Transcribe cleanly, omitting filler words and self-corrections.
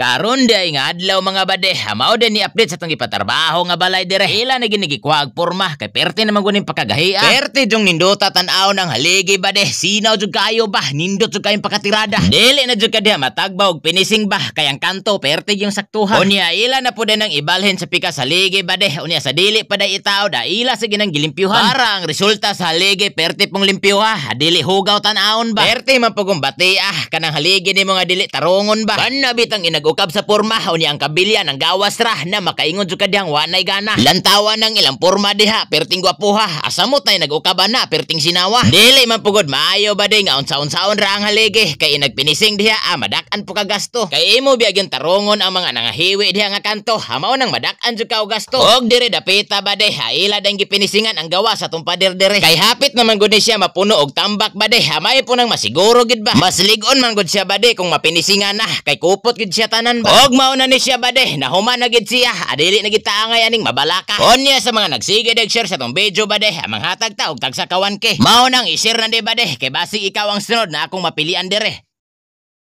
Karon di ay nga adlaw, mga bade, mao din ni update sa tong ipatrabaho nga balay dire. Ila na ginigikuha og porma kay perte naman gunin pakagahi. Perte jung nindota tan-aw ng haligi, bade. Sinaw jud kayo ba, nindot jud kayong pakatirada. Dili na jud ka diha matagbaw og finishing ba kay ang kanto perte yung saktuha. Unya ila na pud nang ibalhin sa pikas haligi, bade. Unya sa dili pa day itaw da ila sa ginang gilimpyuhan. Para ang resulta sa haligi perte pong limpyuha, dili hugaw tan-awon ba. Perte man pugong bati kanang haligi nimo nga dili tarungon ba. Kana bitang inag-ukab sa porma, unya ang kabilya ng gawas ra na makaingon jud ka dihang wanay gana. Lantawan ng ilang porma diha, perting gwapuha. Asamot na inag-ukab na, perting sinawa. Dili man pugod maayo, bade, nga unsa-unsaon ra ang haligi kay inagpinising diha madak-an po ka gasto. Kay imo biyagyon tarungon ang mga nangahiwi diha nga kanto, mao nang madak-an jud ka og gasto. Og dire dapita, bade, ila dang gipinisingan ang gawa sa tong pader dire. Kay hapit naman gud ni siya mapuno og tambak, bade, may po nang masiguro gid ba. Mas lig-on man gud siya, bade, kung mapinisingan na kay kupot gid siya tanan ba. Og mao na ni siya, bade, nahuman na gid siya, adili na gid taangay aning mabalaka. Unya sa mga nagsige deg share sa tong video, bade, manghatag ta og tagsa ka 1K. Mao nang i-share na di, bade, kay basig ikaw ang sunod na akong mapilian dire.